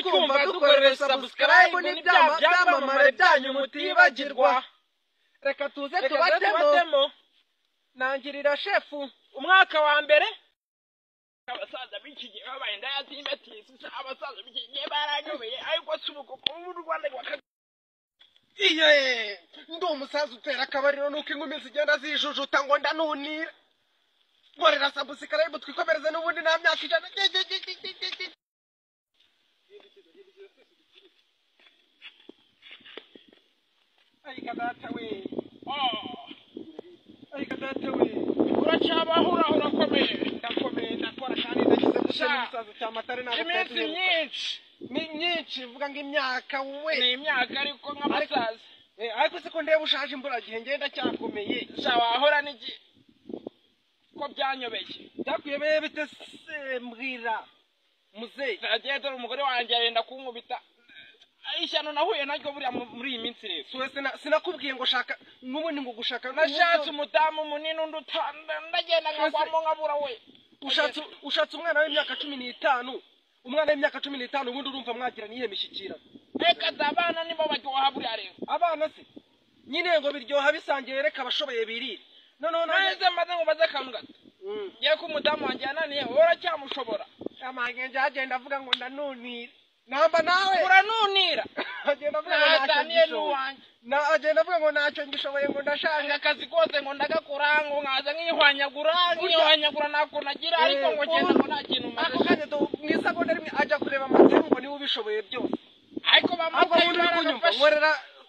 kutwumva dukorere subscribe n'ibyama byamamare byanyu mutibagirwa. Reka tuze tubatemo. Nangirira shefu umwaka wa mbere abasaza b'iki gihe babaye ndayazimbatiye, abasaza b'iki gihe baranyobeye, ariko si ubu kuko ubu u Rwanda rwa Iye, ndi umusaza utera akabariro nuko inkumi zigenda zijujuta ngo ndanunira. Nkorera subscribe twikomereze n'ubundi nta myaka 100. Ariko data we, ariko data we, uracyabaho urakomeye. Ndakomeye, ndakora kandi ndakize gushira umusaza cyamatare ntabwo iminsi myinshi ni myinshi, vuga ngo imyaka we ni imyaka ariko nk'abasaza. Ariko se ko ndeba ushaje imburagihe ngenda cyakomeye. Sha wahora n'iki ko byanyobeye byakuyobeye bite se mbwira muzeyi. Nagiye dore umugore wanjye arenda kunkubita ishyano nahuye naryo buriya muri iyi minsi rero. Sinakubwiye ngo shaka n'ubundi ngo gushaka. Nashatse umudamu munini undi ndagenda nkagwamo nkabura we. Ushatse umwana w'imyaka 15, umwana w'imyaka 15 ubundi urumva mwagira niye mishyikirano. Reka abana nibo baryoha buriya rero. Abana se nyine ngo biryoha bisangiye, reka abashoboye birire. Noneho neze maze ngo baze akantu gato. Ngiye ko umudamu wanjye yananiye wowe uracyamushobora. Amagenge agenda avuga ngo ndanunira. Namba nawe uranunira. Agenda avuga ngo ntacyo ngishoboye. Agenda avuga ngo ntacyo ngishoboye ngo ndashaje akazi kose ngo ndagakora ngo nkaza nkihwanyagura nkihwanyagura nako nagira ariko ngo ngenda ngo nta kintu maze. Ako kanya mu isegonda rimwe ajya kureba amatemu ngo niwe ubishoboye byose. Ariko bamuteye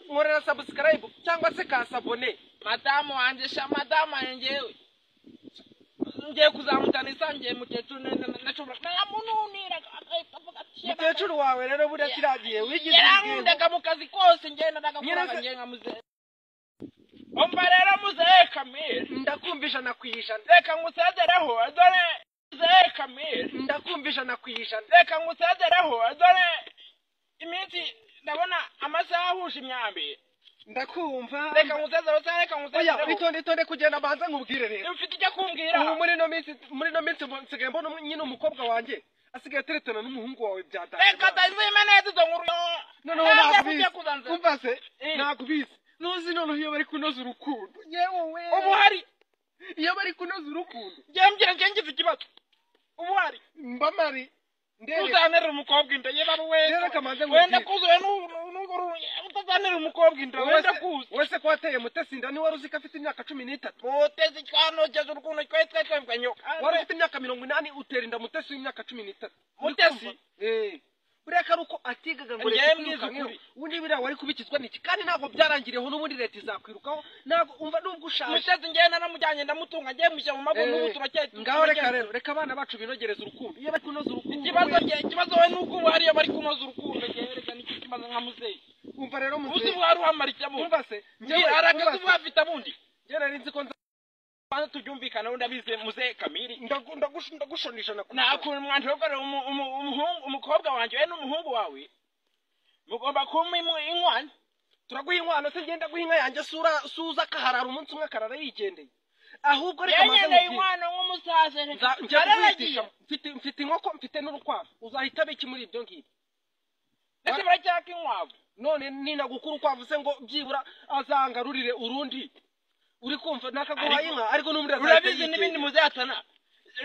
nkorera subscribe cyangwa se kasabone. Madamu wanjye sha madamu wanjye ngiye kuzamutana isangiye mukecuru nashobora naramununira akavuga ati mukecuru wawe rero buriya kiragiye wigize yarankundaga mu kazi kose ngenda ndagakora ngiye nkamuzehe. Umva rero muzehe Kamil, ndakumva 100%. Reka ngusezereho dore muzehe Kamil, ndakumva 100%. Reka ngusezereho dore iminsi ndabona amasaha ahuje imyambi. Ndakumva. Reka ngusezereho se, reka ngusezereho. Oya, itonde itonde kugenda banza nkubwire rero. Ufite icyo kumbwira? Ubu muri no minsi nsigaye mbona nyine umukobwa wanjye asigaye ateretana n'umuhungu wawe byatanje. Reka ndazime neza izo nkuru. Noneho ntabwo umva se ntabwo ubizi. Nuzi noneho iyo bari kunoza urukundo. Yewe we. Ubu hari iyo bari kunoza urukundo. Ngiye ngiye ngize ikibazo. Ubu hari mbamari uzanira umukobwa inda ye baba we. Wenda kuzuye n'uguru utazanira umukobwa inda wenda kuza. Wese ko wateye Mutesi inda ni wari uzi ko afite imyaka 13. Mutesi twanogeze urukundo twe twebwe nyoka. Wari ufite imyaka 80 utera inda Mutesi w'imyaka 13. Mutesi buriya ko ari uko atigaga ngo leta ikwirukankeho. Ubundi buriya wari kubikizwa n'iki kandi ntabwo byarangiriyeho n'ubundi leta izakwirukaho ntabwo umva nubwo ushaje. Mutesi ngewe naramujyanye ndamutunga ngewe mushyira mu mago n'ubu turacyari. Ngaho reka rero reka abana bacu binogereze urukundo iyo bari kunoza urukundo. Ikibazo ngewe ikibazo we nuko ubu hariyo bari kunoza urukundo ngewe reka nicyo kibazo nka muzeyi. Umva rero muzeyi. Uzi wari uhamara icyabundi. Umva se ngewe arakazi ubu afite abundi. Ngewe nari nzi ko banza tubyumvikana ndabize muzehe Kamili. Ndagushonisha na nakuntu mwanjogora umuhungu umukobwa wanjye we n'umuhungu wawe mugomba kumpa inkwano. Turaguha inkwano se ngenda guha inka yanjye sura suza kaharara umunsi umwe akarara yigendeye. Ahubwo reka maze nkubwire inkwano nk'umusaza mfite inkoko mfite n'urukwavu uzahita biki muri ibyo ngibyo. Ese baracyaka inkwavu none ninagukura urukwavu se ngo byibura azangarurire urundi. Uri kumva nakaguha inka ariko n'umuri urabizi n'ibindi muzatana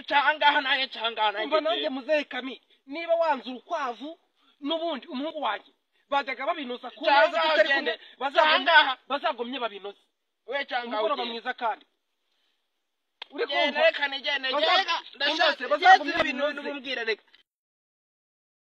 cangaha naye cangaha naye. Umva nanjye muzehe Kami niba wanze urukwavu n'ubundi umuhungu wanjye bajyaga babinoza ku meza tutari kumwe bazagomye babinoze. We cangaha umugoroba mwiza kandi uri kumva reka nigende ndashatse bazagomye babinoze. Reka.